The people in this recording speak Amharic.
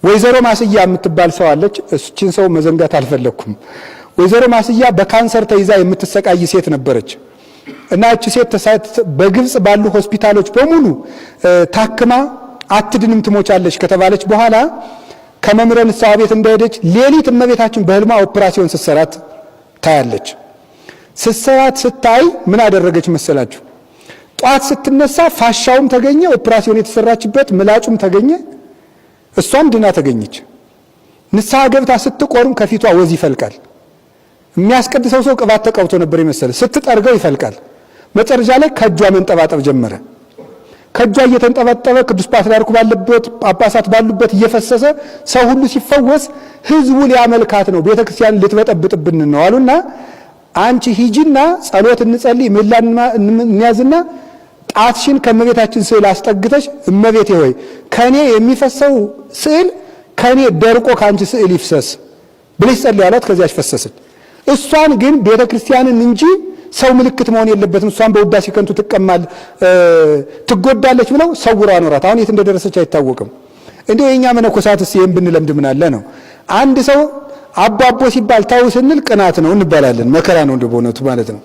ወይዘሮ ማስያ የምትባል ሰው አለች። እችን ሰው መዘንጋት አልፈለግኩም። ወይዘሮ ማስያ በካንሰር ተይዛ የምትሰቃይ ሴት ነበረች እና እቺ ሴት በግብጽ ባሉ ሆስፒታሎች በሙሉ ታክማ አትድንም ትሞቻለች ከተባለች በኋላ ከመምህረ ንስሐ ቤት እንደሄደች ሌሊት እመቤታችን በህልሟ ኦፕራሲዮን ስትሰራት ታያለች። ስትሰራት ስታይ ምን አደረገች መሰላችሁ? ጧት ስትነሳ ፋሻውም ተገኘ፣ ኦፕራሲዮን የተሰራችበት ምላጩም ተገኘ፣ እሷም ድና ተገኘች። ንስሐ ገብታ ስትቆርም ከፊቷ ወዝ ይፈልቃል። የሚያስቀድሰው ሰው ቅባት ተቀብቶ ነበር የመሰለ፣ ስትጠርገው ይፈልቃል። መጨረሻ ላይ ከእጇ መንጠባጠብ ጀመረ። ከእጇ እየተንጠባጠበ ቅዱስ ፓትርያርኩ ባለበት፣ ጳጳሳት ባሉበት እየፈሰሰ ሰው ሁሉ ሲፈወስ ህዝቡ ሊያመልካት ነው፣ ቤተ ክርስቲያን ልትበጠብጥብን ነው አሉና አንቺ ሂጂና ጸሎት እንጸልይ፣ ምህላ እንያዝና ጣትሽን ከእመቤታችን ስዕል አስጠግተሽ እመቤቴ ሆይ ከኔ የሚፈሰው ስዕል ከኔ ደርቆ ከአንቺ ስዕል ይፍሰስ ብለሽ ጸልይ አሏት። ከዚያች ፈሰሰች። እሷን ግን ቤተ ክርስቲያንን እንጂ ሰው ምልክት መሆን የለበትም፣ እሷን በውዳሴ ከንቱ ትቀማል ትጎዳለች ብለው ሰውረው አኖራት። አሁን የት እንደደረሰች አይታወቅም። እንዲሁ የእኛ መነኮሳትስ ይህን ብንለምድ ምን አለ ነው። አንድ ሰው አቦ አቦ ሲባል ታው ስንል ቅናት ነው እንባላለን። መከራ ነው እንደ በእውነቱ ማለት ነው።